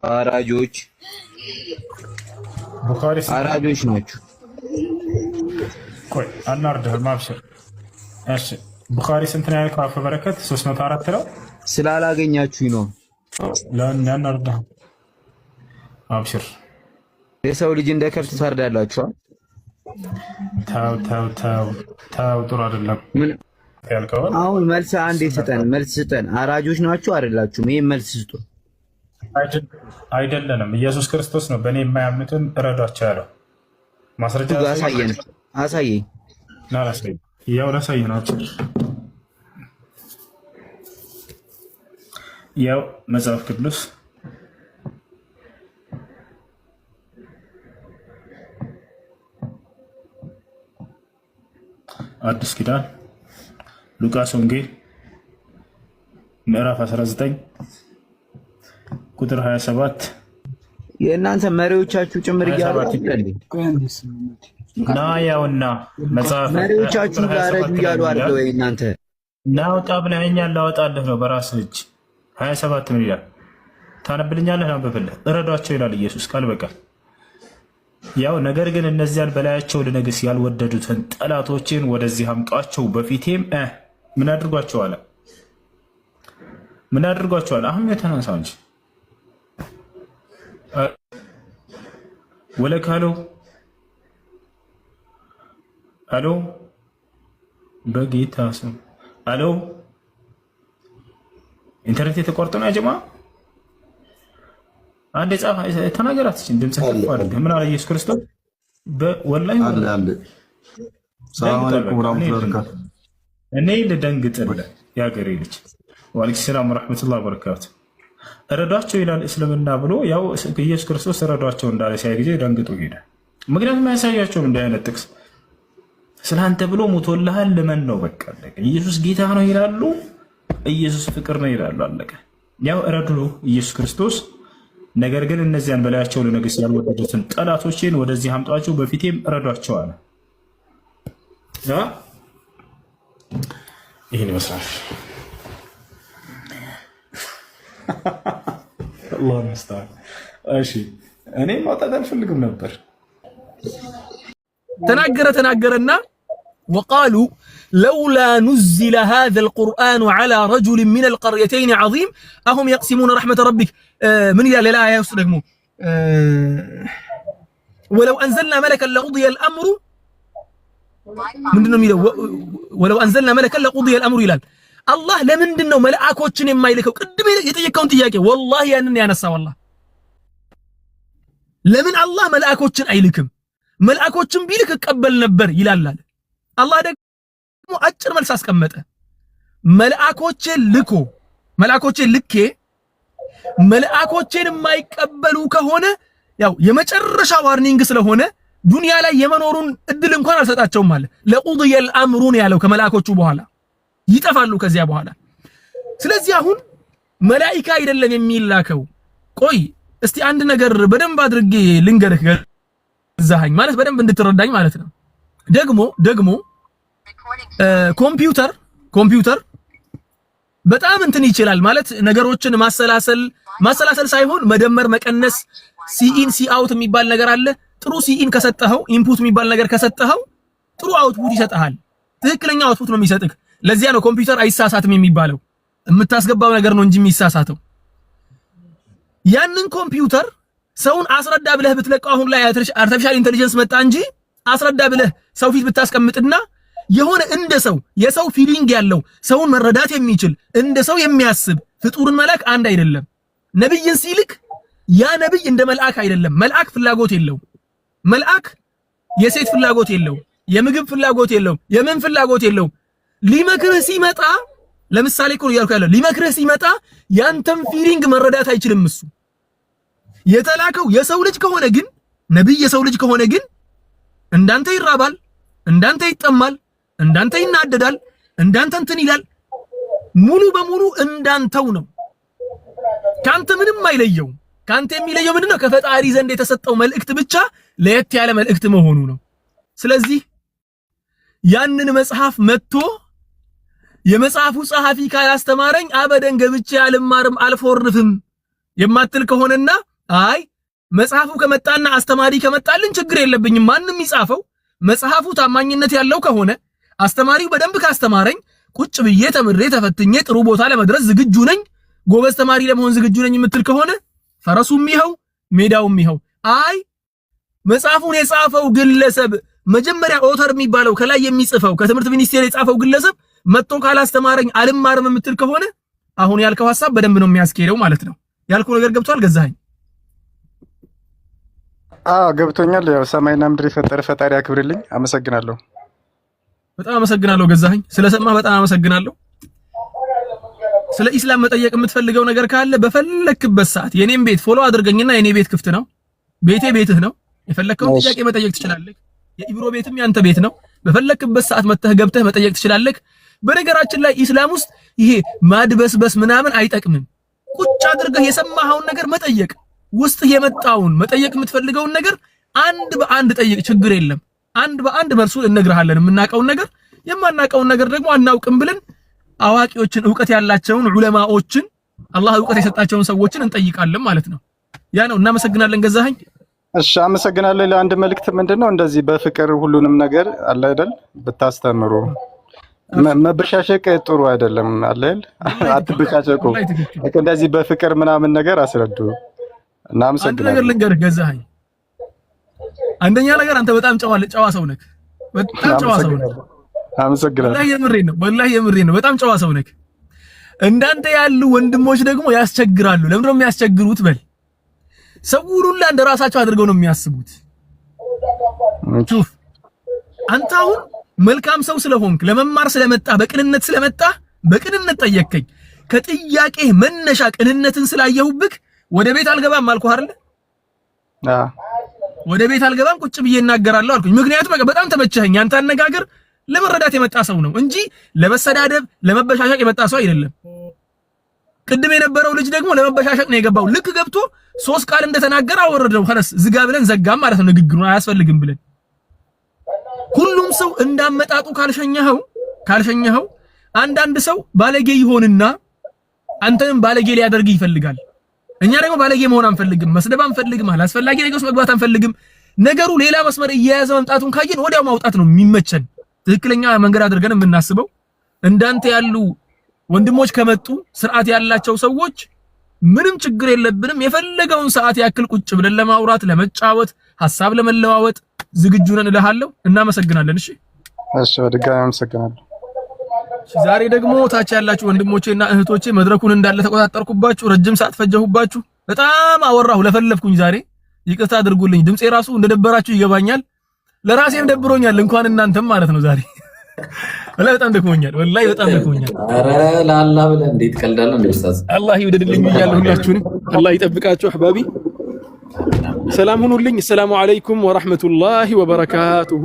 አራጆች። ቡኻሪ ስንት? አራጆች ናችሁ። ቆይ አናርድህም፣ አብሽር። እሺ ቡኻሪ ስንት ነው ያልከው? አፈ በረከት 304 ነው። ስላላገኛችሁኝ ነው። ያናርድህም፣ አብሽር። የሰው ልጅ እንደ ከብት ታርዳላችሁ። ተው ተው ተው ተው፣ ጥሩ አይደለም ምን ያልከውን። አሁን መልስ አንዴ ስጠን፣ መልስ ስጠን። አራጆች ናችሁ አይደላችሁም? ይሄን መልስ ስጡ። አይደለንም። ኢየሱስ ክርስቶስ ነው በእኔ የማያምኑትን እረዷቸው ያለው። ማስረጃ አሳየን፣ አሳየኝ። ና ላሳይህ፣ ያው ላሳይህ ነው። አብሽር። ያው መጽሐፍ ቅዱስ አዲስ ኪዳን ሉቃስ ወንጌል ምዕራፍ 19 ቁጥር 27። የእናንተ መሪዎቻችሁ ጭምር እያሉ 27 ና ያውና መጽሐፍ መሪዎቻችሁ ቁጥር ጋር አረዱ 27 ላይ እያሉ ምን አይደለ ይላል? ወይ እናንተ? ናውጣ ብለኸኛል፣ ላወጣልህ ነው በራስህ እጅ። 27 ምን ይላል? ታነብልኛለህ? ላንብብልህ። እረዷቸው ይላል ኢየሱስ ቃል በቃል። ያው ነገር ግን እነዚያን በላያቸው ልነግስ ያልወደዱትን ጠላቶችን ወደዚህ አምጧቸው፣ በፊቴም ምን አድርጓቸው አለ? ምን አድርጓቸዋል? አሁን የተነሳው እንጂ ወለክ አሎ አሎ፣ በጌታ ስም አሎ። ኢንተርኔት የተቆርጠ ነው ያጀማ። አንድ የጻፈ ተናገራት። ድምፅ ከፍ አድርገህ ምን አለ ኢየሱስ ክርስቶስ? ወላሂ አለ አለ። ሰላም አለይኩም ወራህመቱላሂ ወበረካቱ። እኔ ልደንግጥልህ የሀገሬ ልጅ። ወአለይኩም ሰላም ወረሕመቱላሂ ወበረካቱ። እረዷቸው ይላል እስልምና ብሎ ያው ኢየሱስ ክርስቶስ እረዷቸው እንዳለ ሲያይ ጊዜ ደንግጦ ሄደ። ምክንያቱም አያሳያቸውም እንዲህ አይነት ጥቅስ። ስለአንተ ብሎ ሞቶልሃል፣ ልመን ነው በቃ አለቀ። ኢየሱስ ጌታ ነው ይላሉ፣ ኢየሱስ ፍቅር ነው ይላሉ። አለቀ። ያው እረዱ ኢየሱስ ክርስቶስ ነገር ግን እነዚያን በላያቸው ልነግስ ያልወደዱትን ጠላቶቼን ወደዚህ አምጧቸው፣ በፊቴም እረዷቸው አለ። ይህን ይመስላል። አላህ ሙስተዓን። እሺ እኔ ማውጣት አልፈልግም ነበር። ተናገረ ተናገረና وقالوا لولا نزل هذا القرآن على رجل من القريتين عظيم أهم يقسمون رحمة ربك ምን ይላል ሌላ አያ ውስጥ ደግሞ ولو أنزلنا ملكا لقضي الأمر ምንድን ነው የሚለው? ولو أنزلنا ملكا لقضي الأمر ይላል። አላህ ለምንድን ነው መልአኮችን የማይልከው? ቅድም የጠየቀውን ጥያቄ ወላሂ ያንን ያነሳው አላህ ለምን አላህ መልአኮችን አይልክም? መልአኮችን ቢልክ እቀበል ነበር ይላል አለ። አላህ ደግሞ አጭር መልስ አስቀመጠ። መልአኮችን ልኮ መልአኮችን ልኬ መልአኮችን የማይቀበሉ ከሆነ ያው የመጨረሻ warning ስለሆነ ዱንያ ላይ የመኖሩን እድል እንኳን አልሰጣቸውም አለ። لقضي الأمر ን ያለው ከመልአኮቹ በኋላ ይጠፋሉ ከዚያ በኋላ። ስለዚህ አሁን መላኢካ አይደለም የሚላከው። ቆይ እስቲ አንድ ነገር በደንብ አድርጌ ልንገርህ ገዛኸኝ ማለት በደንብ እንድትረዳኝ ማለት ነው። ደግሞ ደግሞ ኮምፒውተር በጣም እንትን ይችላል ማለት ነገሮችን ማሰላሰል፣ ማሰላሰል ሳይሆን መደመር፣ መቀነስ፣ cin cout የሚባል ነገር አለ። ጥሩ cin ከሰጠኸው፣ input የሚባል ነገር ከሰጠኸው ጥሩ output ይሰጥሃል። ትክክለኛ output ነው የሚሰጥህ። ለዚያ ነው ኮምፒውተር አይሳሳትም የሚባለው። የምታስገባው ነገር ነው እንጂ የሚሳሳተው። ያንን ኮምፒውተር ሰውን አስረዳ ብለህ ብትለቀው፣ አሁን ላይ artificial intelligence መጣ እንጂ፣ አስረዳ ብለህ ሰው ፊት ብታስቀምጥና የሆነ እንደ ሰው የሰው feeling ያለው፣ ሰውን መረዳት የሚችል፣ እንደ ሰው የሚያስብ ፍጡርን መላክ አንድ አይደለም። ነብይን ሲልክ ያ ነብይ እንደ መልአክ አይደለም። መልአክ ፍላጎት የለውም። መልአክ የሴት ፍላጎት የለውም። የምግብ ፍላጎት የለውም። የምን ፍላጎት የለውም። ሊመክርህ ሲመጣ፣ ለምሳሌ እኮ እያልኩ ያለው፣ ሊመክርህ ሲመጣ ያንተን feeling መረዳት አይችልም። እሱ የተላከው የሰው ልጅ ከሆነ ግን፣ ነብይ የሰው ልጅ ከሆነ ግን እንዳንተ ይራባል፣ እንዳንተ ይጠማል፣ እንዳንተ ይናደዳል፣ እንዳንተ እንትን ይላል። ሙሉ በሙሉ እንዳንተው ነው። ካንተ ምንም አይለየውም። ካንተ የሚለየው ምንድነው? ከፈጣሪ ዘንድ የተሰጠው መልእክት ብቻ ለየት ያለ መልእክት መሆኑ ነው። ስለዚህ ያንን መጽሐፍ መጥቶ የመጽሐፉ ጸሐፊ ካላስተማረኝ አበደን ገብቼ አልማርም አልፎርፍም የማትል ከሆነና አይ መጽሐፉ ከመጣና አስተማሪ ከመጣልን ችግር የለብኝም፣ ማንም ይጻፈው፣ መጽሐፉ ታማኝነት ያለው ከሆነ፣ አስተማሪው በደንብ ካስተማረኝ፣ ቁጭ ብዬ ተምሬ ተፈትኜ ጥሩ ቦታ ለመድረስ ዝግጁ ነኝ፣ ጎበዝ ተማሪ ለመሆን ዝግጁ ነኝ የምትል ከሆነ ፈረሱም ይኸው ሜዳውም ይኸው። አይ መጽሐፉን የጻፈው ግለሰብ፣ መጀመሪያ author የሚባለው ከላይ የሚጽፈው፣ ከትምህርት ሚኒስቴር የጻፈው ግለሰብ መጥቶ ካላስተማረኝ አልማርም የምትል ከሆነ አሁን ያልከው ሐሳብ በደንብ ነው የሚያስኬደው ማለት ነው። ያልኩህ ነገር ገብቷል ገዛኸኝ? አዎ፣ ገብቶኛል። ያው ሰማይና ምድር የፈጠረ ፈጣሪ ያክብርልኝ። አመሰግናለሁ። በጣም አመሰግናለሁ ገዛኸኝ፣ ስለሰማህ በጣም አመሰግናለሁ። ስለ ኢስላም መጠየቅ የምትፈልገው ነገር ካለ በፈለክበት ሰዓት የኔም ቤት follow አድርገኝና የኔ ቤት ክፍት ነው። ቤቴ ቤትህ ነው። የፈለከውን ጥያቄ መጠየቅ ትችላለህ። የኢብሮ ቤትም ያንተ ቤት ነው። በፈለክበት ሰዓት መተህ ገብተህ መጠየቅ ትችላለህ። በነገራችን ላይ ኢስላም ውስጥ ይሄ ማድበስበስ ምናምን አይጠቅምም። ቁጭ አድርገህ የሰማኸውን ነገር መጠየቅ፣ ውስጥህ የመጣውን መጠየቅ የምትፈልገውን ነገር አንድ በአንድ ጠይቅ፣ ችግር የለም። አንድ በአንድ መልሱን እነግርሃለን። የምናውቀውን ነገር፣ የማናውቀውን ነገር ደግሞ አናውቅም ብለን አዋቂዎችን፣ እውቀት ያላቸውን ዑለማዎችን፣ አላህ እውቀት የሰጣቸውን ሰዎችን እንጠይቃለን ማለት ነው። ያ ነው። እናመሰግናለን ገዛኸኝ። እሺ፣ አመሰግናለሁ። ለአንድ መልእክት ምንድን ነው፣ እንደዚህ በፍቅር ሁሉንም ነገር አለ አይደል ብታስተምሩ፣ መበሻሸቅ ጥሩ አይደለም አለ አይደል? አትበሻሸቁ። እንደዚህ በፍቅር ምናምን ነገር አስረዱ። አንድ ነገር ልንገርህ ገዛኸኝ። አንደኛ ነገር አንተ በጣም ጨዋ ጨዋ ሰው ነህ። በጣም ጨዋ ሰው ነህ። አመሰግናለሁ። ወላሂ የምሬን ነው። ወላሂ የምሬን ነው። በጣም ጨዋ ሰው ነህ። እንዳንተ ያሉ ወንድሞች ደግሞ ያስቸግራሉ። ለምንድን ነው የሚያስቸግሩት? በል ሰው ሁሉ እንደ ራሳቸው አድርገው ነው የሚያስቡት። شوف፣ አንተ አሁን መልካም ሰው ስለሆንክ፣ ለመማር ስለመጣ፣ በቅንነት ስለመጣ፣ በቅንነት ጠየቅከኝ። ከጥያቄ መነሻ ቅንነትን ስላየሁብክ ወደ ቤት አልገባም አልኩህ አይደል? ወደ ቤት አልገባም፣ ቁጭ ብዬ እናገራለሁ አልኩኝ። ምክንያቱም በቃ በጣም ተመቸኸኝ። ያንተ አነጋገር ለመረዳት የመጣ ሰው ነው እንጂ ለመሰዳደብ ለመበሻሸቅ የመጣ ሰው አይደለም። ቅድም የነበረው ልጅ ደግሞ ለመበሻሸቅ ነው የገባው። ልክ ገብቶ ሶስት ቃል እንደተናገረ አወረደው። خلاص ዝጋ ብለን ዘጋም ማለት ነው። ንግግሩን አያስፈልግም ብለን። ሁሉም ሰው እንዳመጣጡ ካልሸኘኸው አንዳንድ ሰው ባለጌ ይሆንና አንተንም ባለጌ ሊያደርግ ይፈልጋል። እኛ ደግሞ ባለጌ መሆን አንፈልግም፣ መስደብ አንፈልግም፣ አላስፈላጊ ነገር ውስጥ መግባት አንፈልግም። ነገሩ ሌላ መስመር እየያዘ መምጣቱን ካየን ወዲያው ማውጣት ነው የሚመቸን፣ ትክክለኛ መንገድ አድርገን የምናስበው። እንዳንተ ያሉ ወንድሞች ከመጡ፣ ስርዓት ያላቸው ሰዎች፣ ምንም ችግር የለብንም። የፈለገውን ሰዓት ያክል ቁጭ ብለን ለማውራት፣ ለመጫወት፣ ሐሳብ ለመለዋወጥ ዝግጁ ነን እልሃለሁ። እናመሰግናለን። እሺ። እሺ፣ በድጋሚ አመሰግናለሁ። ዛሬ ደግሞ ታች ያላችሁ ወንድሞቼና እህቶቼ መድረኩን እንዳለ ተቆጣጠርኩባችሁ፣ ረጅም ሰዓት ፈጀሁባችሁ። በጣም አወራሁ፣ ለፈለፍኩኝ። ዛሬ ይቅርታ አድርጉልኝ። ድምፄ ራሱ እንደደበራችሁ ይገባኛል። ለራሴም ደብሮኛል፣ እንኳን እናንተም ማለት ነው። ዛሬ ወላሂ በጣም ደክሞኛል። ወላሂ በጣም ደክሞኛል። ኧረ ለአላህ ብለህ እንዴት ቀልዳለህ እንዴ ኡስታዝ? አላህ ይውደድልኝ ብያለሁ። ሁላችሁንም አላህ ይጠብቃችሁ። أحبابي ሰላም ሁኑልኝ። السلام عليكم ورحمة الله وبركاته።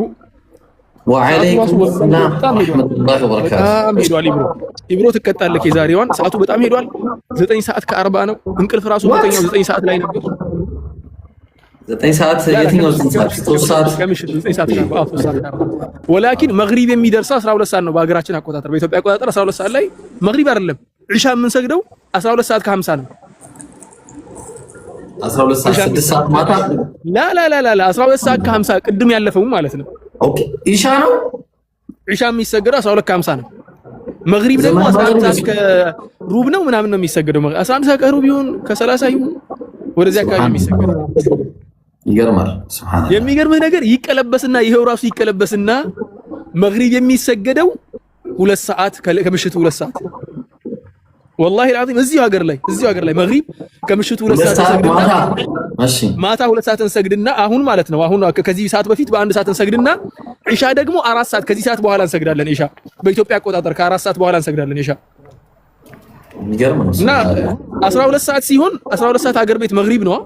وعليكم السلام ورحمة الله وبركاته። በጣም ሄዷል። ኢብሮ፣ ኢብሮ ትቀጣለህ። የዛሬዋን ሰዓቱ በጣም ሄዷል። 9 ሰዓት ከ40 ነው። እንቅልፍ ራሱ መተኛው 9 ሰዓት ላይ ነበር። 9 ሰዓት? የትኛው 9 ሰዓት? 3 ሰዓት? ከምሽቱ 9 ሰዓት ከ40፣ አዎ፣ 3 ሰዓት ከ40። ولكن መግሪብ የሚደርሰው 12 ሰዓት ነው በሀገራችን አቆጣጠር። በኢትዮጵያ አቆጣጠር 12 ሰዓት ላይ፣ መግሪብ አይደለም፣ ዒሻ የምንሰግደው 12 ሰዓት ከ50 ነው። 12 ሰዓት፣ 6 ሰዓት ማታ? لا لا لا لا፣ 12 ሰዓት ከ50፣ ቅድም ያለፈው ማለት ነው። Okay፣ ኢሻ ነው። ዒሻ የሚሰገደው 12 ከ50 ነው። መግሪብ ደግሞ 11 ሰዓት ከሩብ ነው ምናምን ነው የሚሰገደው። 11 ሰዓት ከሩብ ይሁን ከ30 ይሁን ወደዚያ አካባቢ የሚሰገደው። ይገርማል። سبحان الله። የሚገርምህ ነገር ይቀለበስና፣ ይሄው ራሱ ይቀለበስና መግሪብ የሚሰገደው 2 ሰዓት፣ ከምሽቱ 2 ሰዓት። والله العظيم እዚሁ ሀገር ላይ መግሪብ ከምሽቱ 2 ሰዓት እንሰግድና ማታ 2 ሰዓት እንሰግድና፣ አሁን ማለት ነው፣ አሁን ከዚህ ሰዓት በፊት በ1 ሰዓት እንሰግድና ዒሻ ደግሞ 4 ሰዓት፣ ከዚህ ሰዓት በኋላ እንሰግዳለን። ዒሻ በኢትዮጵያ አቆጣጠር ከ4 ሰዓት በኋላ እንሰግዳለን ዒሻ። የሚገርም ነው። እና 12 ሰዓት ሲሆን፣ 12 ሰዓት ሀገር ቤት መግሪብ ነው።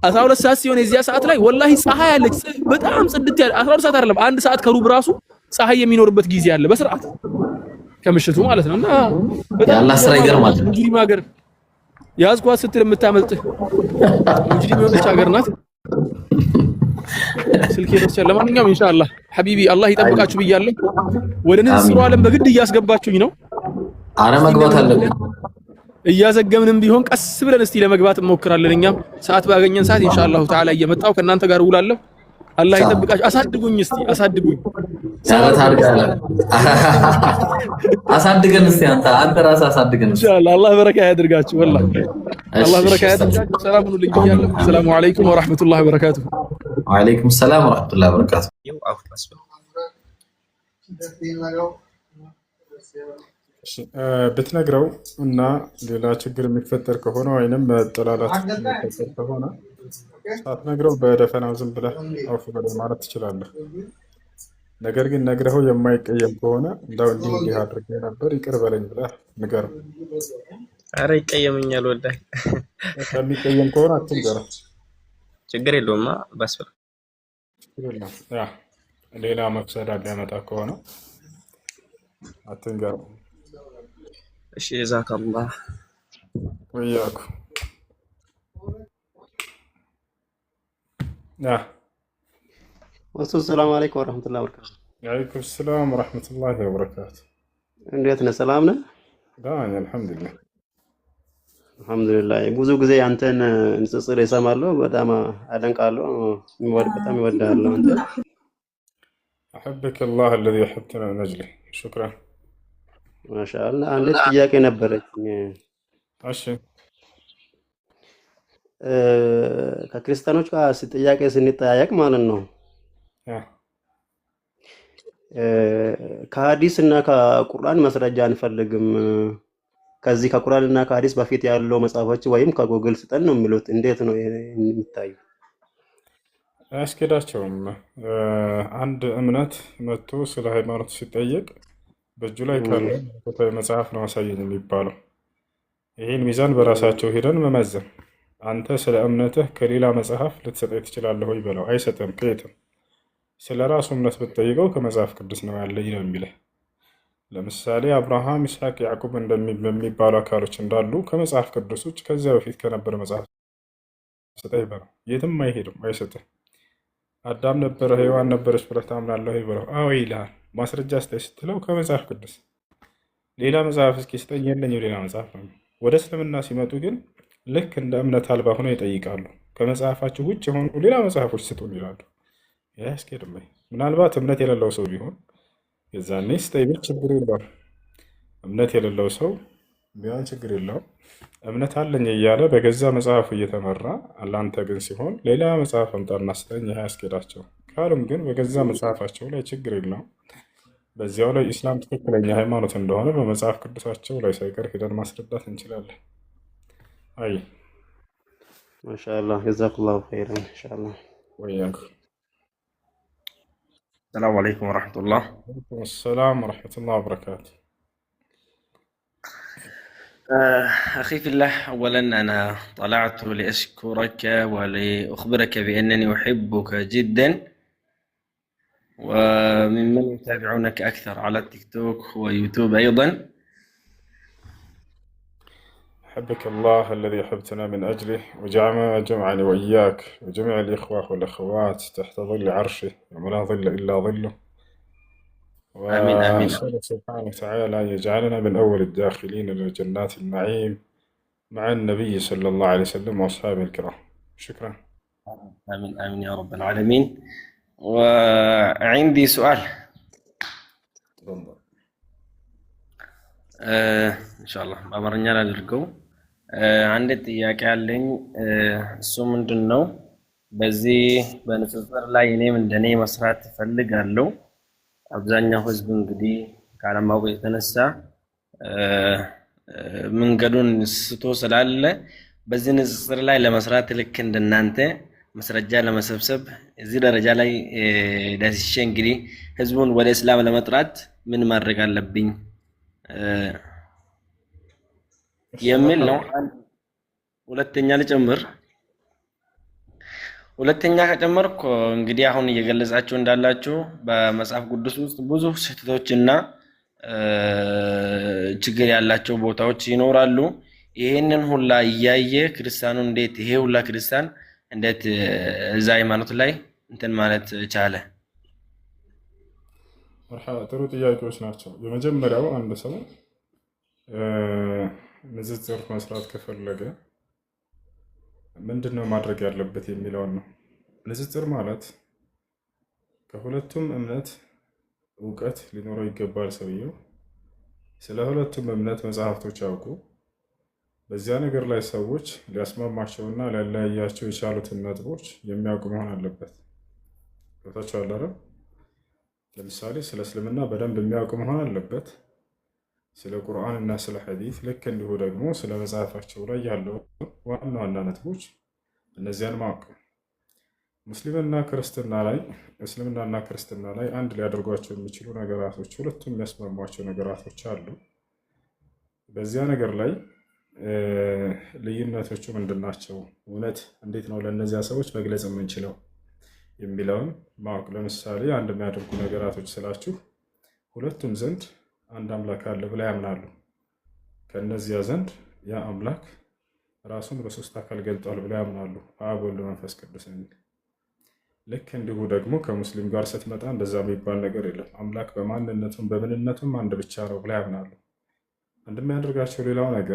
12 ሰዓት ሲሆን የዚያ ሰዓት ላይ ወላሂ ፀሐይ አለች፣ በጣም ጽድት ያለ። 12 ሰዓት አይደለም፣ 1 ሰዓት ከሩብ ራሱ ፀሐይ የሚኖርበት ጊዜ አለ በስርዓት ከምሽቱ ማለት ነው። እና በጣም የአላህ ስራ ይገርማል። ሙጅሪም ሀገር፣ ያዝኳት ስትል የምታመልጥህ ሙጅሪም የሆነች ሀገር ናት። ስልኬ ረስቻለሁ። ለማንኛውም ኢንሻአላህ حبيبي አላህ ይጠብቃችሁ ብያለሁ። ወደ ንጽጽሩ ዓለም በግድ እያስገባችሁኝ ነው። አረ መግባት አለብን። እያዘገምንም ቢሆን ቀስ ብለን እስቲ ለመግባት እንሞክራለን። እኛም ሰዓት ባገኘን ሰዓት ኢንሻአላሁ ተዓላ እየመጣሁ ከእናንተ ጋር እውላለሁ። አላህ ይጠብቃችሁ። አሳድጉኝ፣ እስቲ አሳድጉኝ። ኧረ ታድጋለህ። አሳድገን እስቲ አንተ ራስህ አሳድገን እስቲ። ኢንሻአላህ አላህ በረካ ያድርጋችሁ። ወላሂ አላህ በረካ ያድርጋችሁ። ሰላም ሁኑልኝ ብያለሁ። ሰላሙ አለይኩም ወራህመቱላሂ ወበረካቱሁ። ወአለይኩም ሰላም ወራህመቱላሂ ወበረካቱሁ። ብትነግረው እና ሌላ ችግር የሚፈጠር ከሆነ ወይንም መጠላላት የሚፈጠር ከሆነ ሳትነግረው በደፈናው ዝም ብለህ አውፍ በለኝ ማለት ትችላለህ። ነገር ግን ነግረኸው የማይቀየም ከሆነ እንደው እንዲህ እንዲህ አድርጌ ነበር ይቅር በለኝ ብለህ ንገረው። አረ ይቀየመኛል፣ ወላሂ። የሚቀየም ከሆነ አትንገረው። ችግር የለውማ ባስበል። ችግር የለውም። ያ ሌላ መፍሰዳ ሊያመጣ ከሆነ አትንገረው። እሺ ጀዛከላህ። ወያኩ ያ ወሱ ሰላም አለይኩም ወረህመቱላሂ ወበረካቱ። ወዓለይኩም ሰላም ወረሕመቱላሂ ወበረካቱ። እንዴት ነህ? ሰላም ነህ? ደህና ነኝ አልሐምዱሊላህ። አልሐምዱሊላህ። ብዙ ጊዜ አንተን ንጽጽር እሰማለሁ፣ በጣም አደንቃለሁ፣ በጣም እወድሃለሁ አንተ። أحبك الله الذي أحبتنا من أجله شكرا። ማሻአላህ። አንዲት ጥያቄ ነበረችኝ። እሺ። ከክርስቲያኖች ጋር ጥያቄ ስንጠያየቅ ማለት ነው ከሀዲስ እና ከቁርአን ማስረጃ አንፈልግም፣ ከዚህ ከቁርአን እና ከሀዲስ በፊት ያለው መጽሐፎች ወይም ከጎግል ስጠን ነው የሚሉት። እንዴት ነው የሚታዩ? አያስኬዳቸውም። አንድ እምነት መጥቶ ስለ ሃይማኖት ሲጠየቅ በእጁ ላይ ካለ መለኮታዊ መጽሐፍ ነው አሳየኝ የሚባለው። ይህን ሚዛን በራሳቸው ሄደን መመዘን። አንተ ስለ እምነትህ ከሌላ መጽሐፍ ልትሰጠኝ ትችላለህ ወይ በለው፣ አይሰጥም ከየትም። ስለ ራሱ እምነት ብትጠይቀው ከመጽሐፍ ቅዱስ ነው ያለኝ ነው የሚልህ። ለምሳሌ አብርሃም፣ ይስሐቅ፣ ያዕቆብ በሚባሉ አካሎች እንዳሉ ከመጽሐፍ ቅዱስ ውጭ ከዚያ በፊት ከነበረ መጽሐፍ ስጠኝ በለው፣ የትም አይሄድም፣ አይሰጥም። አዳም ነበረ ሔዋን ነበረች ብለህ ታምናለህ ወይ በለው፣ አዎ ይልሃል። ማስረጃ ስጠኝ ስትለው ከመጽሐፍ ቅዱስ፣ ሌላ መጽሐፍ እስኪ ስጠኝ፣ የለኝም ሌላ መጽሐፍ ነው። ወደ እስልምና ሲመጡ ግን ልክ እንደ እምነት አልባ ሆነው ይጠይቃሉ። ከመጽሐፋችሁ ውጭ የሆኑ ሌላ መጽሐፎች ስጡን ይላሉ። አያስኬድም። ምናልባት እምነት የሌለው ሰው ቢሆን የዛኔ ስጠኝ ቢል ችግር የለውም። እምነት የሌለው ሰው ቢሆን ችግር የለውም። እምነት አለኝ እያለ በገዛ መጽሐፉ እየተመራ አላንተ ግን ሲሆን ሌላ መጽሐፍ አምጣና ስጠኝ፣ ይህ አያስኬዳቸው ካሉም ግን በገዛ መጽሐፋቸው ላይ ችግር የለውም። በዚያው ላይ ኢስላም ትክክለኛ ሃይማኖት እንደሆነ በመጽሐፍ ቅዱሳቸው ላይ ሳይቀር ሄደን ማስረዳት እንችላለን። አይ ማሻአላህ ጀዛኩላሁ ኸይረን ኢንሻአላህ። ወያኩ። ሰላሙ አለይኩም ወረሕመቱላህ። ወአለይኩም ሰላም ወረሕመቱላህ ወበረካቱ። أخي في الله، أولا أنا طلعت لأشكرك ولأخبرك بأنني أحبك جدا وممن يتابعونك أكثر على التيك توك ويوتيوب أيضا. أحبك الله الذي أحبتنا من أجله وجمعني وإياك وجميع الإخوة والأخوات تحت ظل عرشه يوم لا ظل إلا ظله. آمين آمين. وأسأله سبحانه وتعالى أن يجعلنا من أول الداخلين إلى جنات النعيم مع النبي صلى الله عليه وسلم وأصحابه الكرام. شكرا. آمين آمين يا رب العالمين. وعندي سؤال. تفضل. ኢንሻአላህ በአማርኛ ላድርገው። አንድ ጥያቄ አለኝ። እሱ ምንድን ነው? በዚህ በንጽጽር ላይ እኔም እንደኔ መስራት እፈልጋለሁ። አብዛኛው ህዝብ እንግዲህ ካለማወቅ የተነሳ መንገዱን ስቶ ስላለ በዚህ ንጽጽር ላይ ለመስራት ልክ እንደናንተ ማስረጃ ለመሰብሰብ እዚህ ደረጃ ላይ ደርሼ እንግዲህ ህዝቡን ወደ እስላም ለመጥራት ምን ማድረግ አለብኝ የሚል ነው። ሁለተኛ ልጨምር። ሁለተኛ ከጨመርኩ እንግዲህ አሁን እየገለጻችሁ እንዳላችሁ በመጽሐፍ ቅዱስ ውስጥ ብዙ ስህተቶችና ችግር ያላቸው ቦታዎች ይኖራሉ። ይህንን ሁላ እያየ ክርስቲያኑ እንዴት ይሄ ሁላ ክርስቲያን እንዴት እዛ ሃይማኖት ላይ እንትን ማለት ቻለ? መርሐባ፣ ጥሩ ጥያቄዎች ናቸው። የመጀመሪያው አንድ ሰው ንጽጽር መስራት ከፈለገ ምንድን ነው ማድረግ ያለበት የሚለውን ነው። ንጽጽር ማለት ከሁለቱም እምነት እውቀት ሊኖረው ይገባል። ሰውየው ስለ ሁለቱም እምነት መጽሐፍቶች ያውቁ፣ በዚያ ነገር ላይ ሰዎች ሊያስማማቸውና ሊያለያያቸው የቻሉትን ነጥቦች የሚያውቁ መሆን አለበት። ገብታችኋል አይደል? ለምሳሌ ስለ እስልምና በደንብ የሚያውቅ መሆን አለበት። ስለ ቁርአን እና ስለ ሐዲስ ልክ እንዲሁ ደግሞ ስለ መጽሐፋቸው ላይ ያለው ዋና ዋና ነጥቦች እነዚያን ማወቅ። ሙስሊምና ክርስትና ላይ እስልምናና ክርስትና ላይ አንድ ሊያደርጓቸው የሚችሉ ነገራቶች ሁለቱም የሚያስማሟቸው ነገራቶች አሉ። በዚያ ነገር ላይ ልዩነቶቹ ምንድን ናቸው? እውነት እንዴት ነው ለእነዚያ ሰዎች መግለጽ የምንችለው የሚለውን ማወቅ። ለምሳሌ አንድ የሚያደርጉ ነገራቶች ስላችሁ ሁለቱም ዘንድ አንድ አምላክ አለ ብለው ያምናሉ። ከእነዚያ ዘንድ ያ አምላክ ራሱን በሶስት አካል ገልጧል ብለው ያምናሉ፣ አብ፣ ወልድ፣ መንፈስ ቅዱስ የሚል። ልክ እንዲሁ ደግሞ ከሙስሊም ጋር ስትመጣ እንደዛ የሚባል ነገር የለም። አምላክ በማንነቱም በምንነቱም አንድ ብቻ ነው ብለው ያምናሉ። አንድ የሚያደርጋቸው ሌላው ነገር